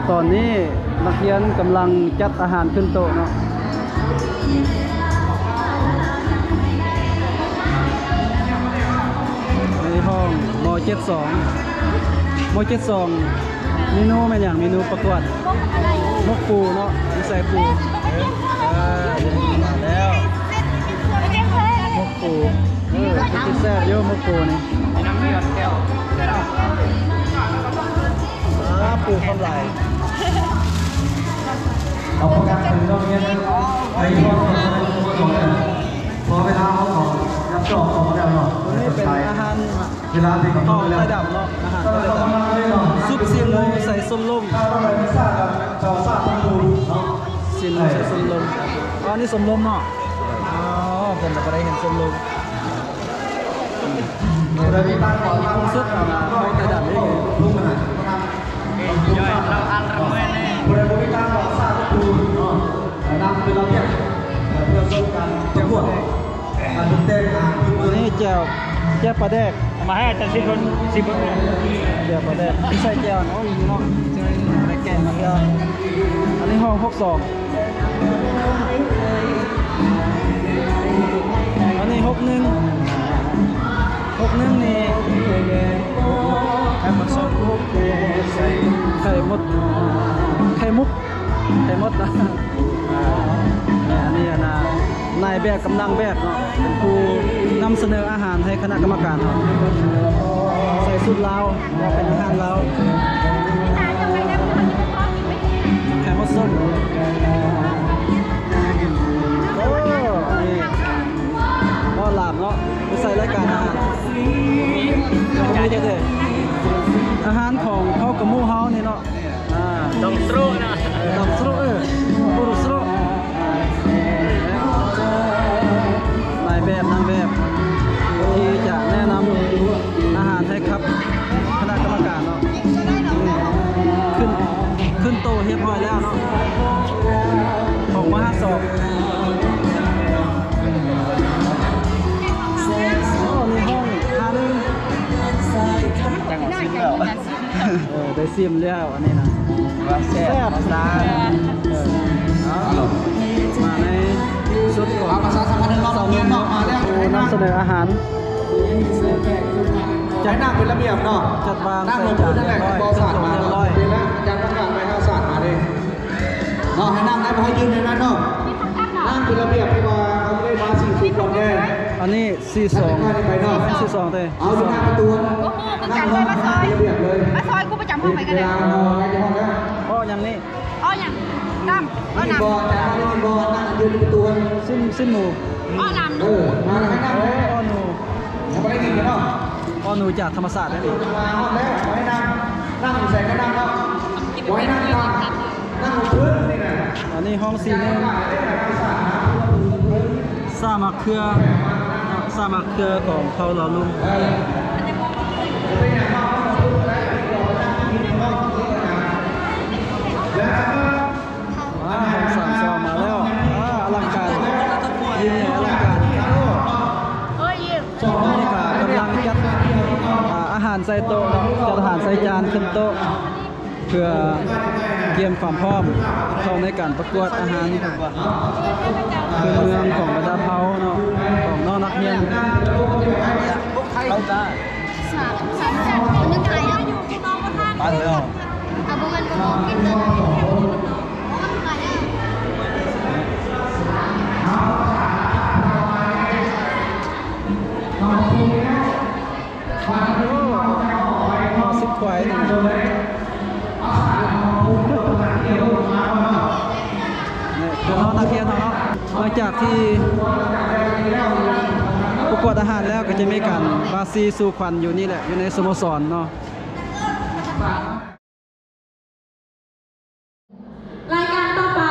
ຕອນນີ້ນັກຮຽນກຳລັງຈັດອາຫານຂຶ້ນໂຕະເນາະ ໃນຫ້ອງ ມ.ເຈັດສອງ ມ.ເຈັດສອງ ເມນູແມ່ນຫຍັງ? ເມນູປະກວດໝົກປູເນາະ ມີໃສ່ປູ ເອີ ມາແລ້ວ ໝົກປູ ເອີ ເປັນຕາແຊບຢູ່ໝົກປູນີ້ ອາ ປູຄວາມຫຼາຍ ເອົາປະກາດເປັນໂຮງຮຽນໃນຊ່ວງ ພໍເວລາເຮົາກໍຍັບຈອກອອກມາແລ້ວເນາະ ຕົວນີ້ເປັນອາຫານ ເວລາທີ່ກຳນົດໄວ້ແລ້ວ ໄຂ່ດຳເນາະ ອາຫານໄຂ່ດຳ ຊຸບຊີ້ນໝູໃສ່ສົ້ມລົມ ຊີ້ນໝູໃສ່ສົ້ມລົມ ອໍ ນີ້ສົ້ມລົມເນາະ ອໍ ເພິ່ນກໍໄດ້ເຫັນສົ້ມລົມ ປຸງສຸກເອົາມາໃສ່ໄຂ່ດຳອີກ ຜູ້ໃດບໍ່ມີການບອກຊາດກໍຄືເນາະ ນຳເປັນລະບຽບ ເພື່ອຊົມການປະກວດ ອັນນີ້ແຈ່ວ ແຈ່ວປາແດກ ເອົາມາໃຫ້ອາຈານສິບເບິ່ງ ສິບເບິ່ງ ແຈ່ວປາແດກ ໃສ່ແຈ່ວ ໂອ້ຍ ເນາະ ແກະມາເທື່ອ ອັນນີ້ຫ້ອງຫົກສອງ ອັນນີ້ຫົກໜຶ່ງ ຫົກໜຶ່ງນີ້ ໄຂ່ມົດສົມ ໃສ່ໄຂ່ມົດ ໄຂ່ມຸກ ໄຂ່ມົດ ເອີ ອັນນີ້ ອັນນ່າ ນາຍແບບກັບນາງແບບເນາະ ເປັນຜູ້ນຳສະເໜີອາຫານໃຫ້ຄະນະກຳມະການເນາະ ໃສ່ຊຸດລາວ ເປັນອາຫານລາວ ໄຂ່ມົດສົ້ມ ໂອ້ ນີ້ ໝໍລາມເນາະ ໄປໃສ່ລາຍການອາຫານ ອາຫານຂອງເຜົ່າກະໝູເຮົານີ້ເນາະ ອ່າ ດອງສະໂຣະນະ ເອີ ດອງສະໂຣະ ເອີ ໂອ້ ສະໂຣະ ນາຍແບບ ນາງແບບ ທີ່ຈະແນະນຳອາຫານໃຫ້ກັບຄະນະກຳມະການເນາະ ຂຶ້ນ ຂຶ້ນໂຕຮຽບຮ້ອຍແລ້ວເນາະ ຂອງມະຫາສອງ ໂອ້ ໃນຫ້ອງຫ້າໜຶ່ງ ຈັງຫວະຊິມແລ້ວ ເອີ ໄດ້ຊິມແລ້ວອັນນີ້ນະ ວ່າແຊບ ແຊບ ເອີ ເອົາ ມາໃນຊຸດຂອງສາວໜຸ່ມຜູ້ນຳສະເໜີອາຫານ ໃຫ້ນັ່ງເປັນລະບຽບເນາະ ຈັດວາງໃສ່ຈານຮຽບຮ້ອຍ ຈັດໂຕະຮຽບຮ້ອຍ ອາຈານປະກາດໄວ້ ເອົາສາດມາເດ້ເນາະ ໃຫ້ນັ່ງໄດ້ ບໍ່ໃຫ້ຢືນແນວນັ້ນເນາະ ນັ່ງເປັນລະບຽບ ເພາະວ່າເຮົາຈະໄດ້ມາສີ່ຄົນແດ່ ອັນນີ້ ສີ່ສອງ ສີ່ສອງເດ້ ເອົາຢູ່ໜ້າປະຕູ ໂອ້ໂຫ ຄືກັນເລີຍ ມາຊອຍ ມາຊອຍຄູປະຈຳຫ້ອງໄປກັນເລີຍ ອໍ ຫຍັງນີ້ ອໍ ຫຍັງ ຕຳ ອໍ ໜຳ ບໍ່ ຕຳ ບໍ່ ນັ່ງຢູ່ປະຕູ ຊິ້ນ ຊິ້ນໝູ ອໍ ໜຳ ເອີ ມາໃຫ້ນັ່ງ ອໍ ໜູ ຍັງບໍ່ໄດ້ກິນເນາະ ອໍ ໜູຈາກທຳມະຊາດເດ້ນີ້ ມາຮອດແລ້ວ ບໍ່ໃຫ້ນັ່ງ ນັ່ງຢູ່ໃສກໍນັ່ງເນາະ ບໍ່ໃຫ້ນັ່ງ ນັ່ງ ນັ່ງພື້ນນີ້ນະ ອັນນີ້ຫ້ອງສີ່ໜຶ່ງ ສາມະເຄືອ ສາມະເຄືອຂອງເຜົ່າລາວລຸ່ມ ອ່າ ຫ້ອງສາມສອງມາແລ້ວ ອ່າ ອະລັງການ ຍິ່ງໃຫຍ່ອະລັງການ ໂອ້ ເອີ ຍິງ ຕອນນີ້ກໍກຳລັງຈັດ ອ່າ ອາຫານໃສ່ໂຕະເນາະ ຈັດອາຫານໃສ່ຈານຂຶ້ນໂຕະ ເພື່ອກຽມຄວາມພ້ອມເຂົ້າໃນການປະກວດອາຫານພື້ນເມືອງຂອງບັນດາເຜົ່າເນາະ ຂອງນ້ອງນັກຮຽນ. ໂອ້ ສິບຄວາຍນີ້ ເດີນຮອດນັກຮຽນເຮົາເນາະ. ຫຼັງຈາກທີ່ປະກວດອາຫານແລ້ວ ກໍຈະມີການບາສີສູ່ຂວັນຢູ່ນີ້ແຫຼະ ຢູ່ໃນສະໂມສອນເນາະ. ລາຍການຕໍ່ໄປ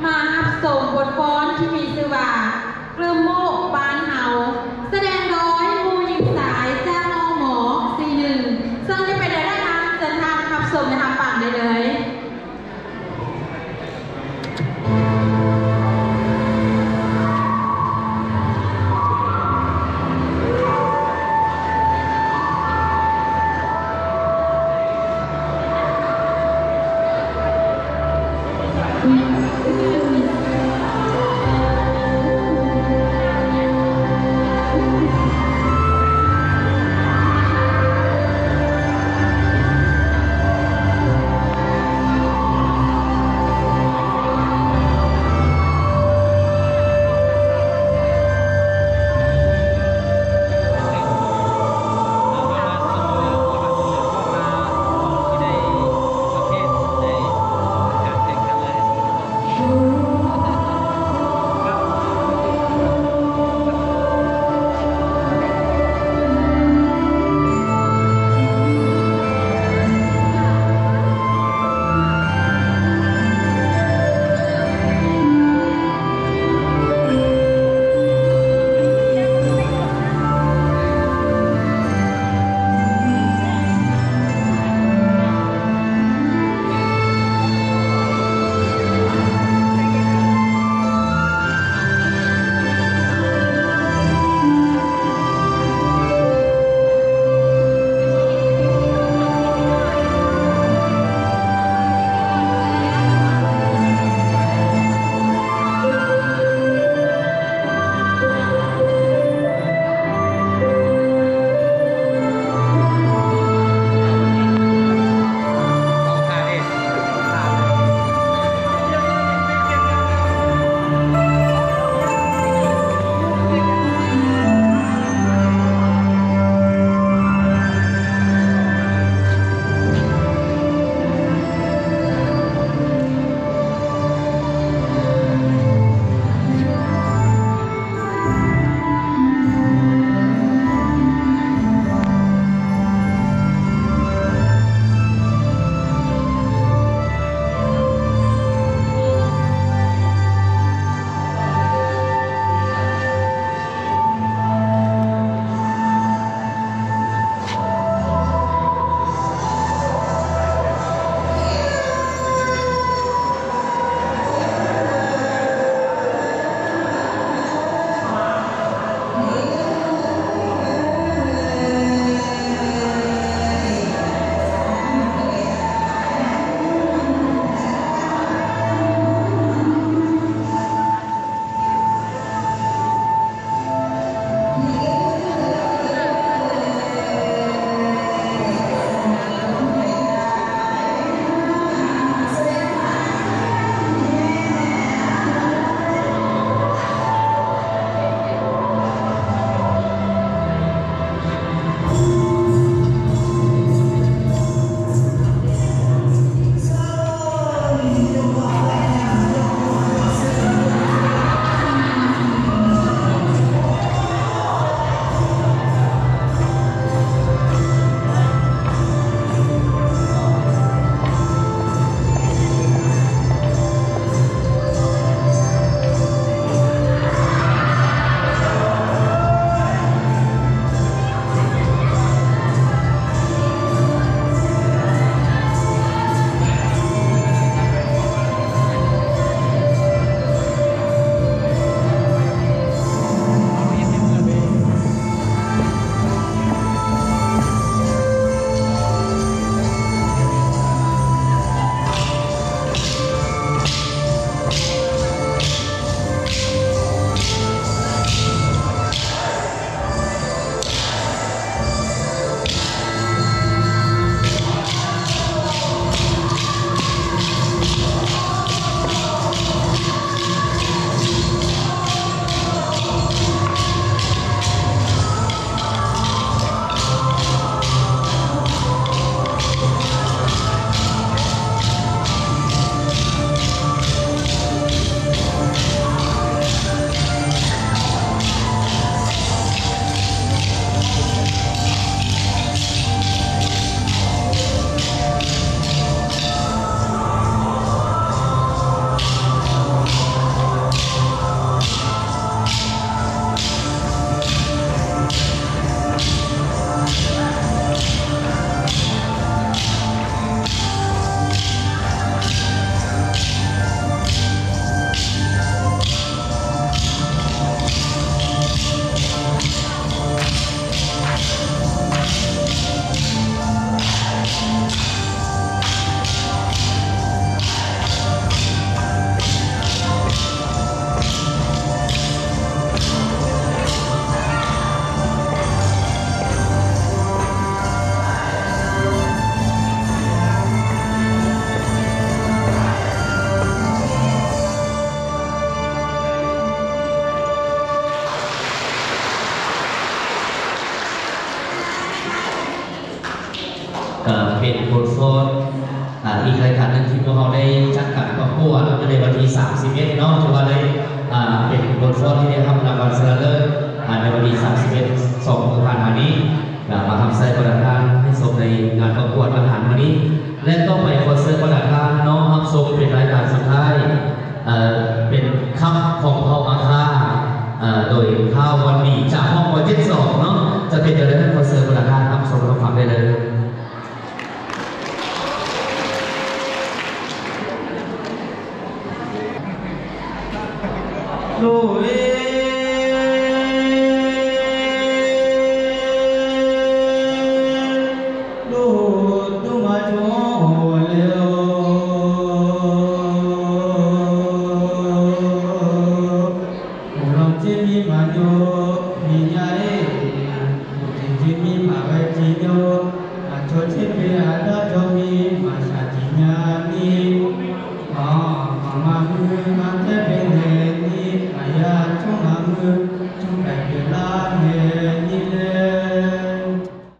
ມາຮັບຊົມບົດຟ້ອນທີ່ມີຊື່ວ່າ ກຶມໂມກບ້ານເຮົາ ສະແດງໂດຍ ໝູ່ຍິງຊາຍ ຈາກ ນມ ສີ່ໜຶ່ງ ເຊິ່ງຈະເປັນແນວໃດນັ້ນ ເຊີນທ່ານຮັບຊົມ ແລະ ຮັບຟັງໄດ້ເລີຍ. ບົດຟ້ອນ ອ່າ ອີກລາຍການໜຶ່ງທີ່ພວກເຮົາໄດ້ຈັດການປະກວດໃນວັນທີສາມສິບເອັດເນາະ ຖືວ່າໄດ້ ອ່າ ເປັນບົດຟ້ອນທີ່ໄດ້ຮັບລາງວັນຊະນະເລີດ ອ່າ ໃນວັນທີສາມສິບເອັດ ສອງມື້ຜ່ານມານີ້ ກໍມາຮັບໃຊ້ບັນດາທ່ານໃຫ້ຊົມໃນງານປະກວດອາຫານມື້ນີ້ ແລະ ຕໍ່ໄປຂໍເຊີນບັນດາທ່ານເນາະ ຮັບຊົມເປັນລາຍການສຸດທ້າຍ ເອີ ເປັນຄຳຂອງເຜົ່າອາຄ່າ ເອີ ໂດຍທ້າວວັນດີຈາກຫ້ອງຮ້ອຍເຈັດສອງເນາະ ຈະເປັນຈັ່ງໃດນັ້ນ ຂໍເຊີນບັນດາທ່ານຮັບຊົມຮັບຟັງໄດ້ເລີຍ. ລູກເອີຍ ລູກຕູ້ມາຈົງໂຫແລ້ວ ໂອລອງເຈມີມາໂຍ ມີຍາເອ ໂອເຈເຈມີມາໄວຈີໂຍ ອາໂຈເຈເປອາດາໂຈມີມາຊາຈີຍາມີ ອໍ ມາມາຄືມາເຈເປເນ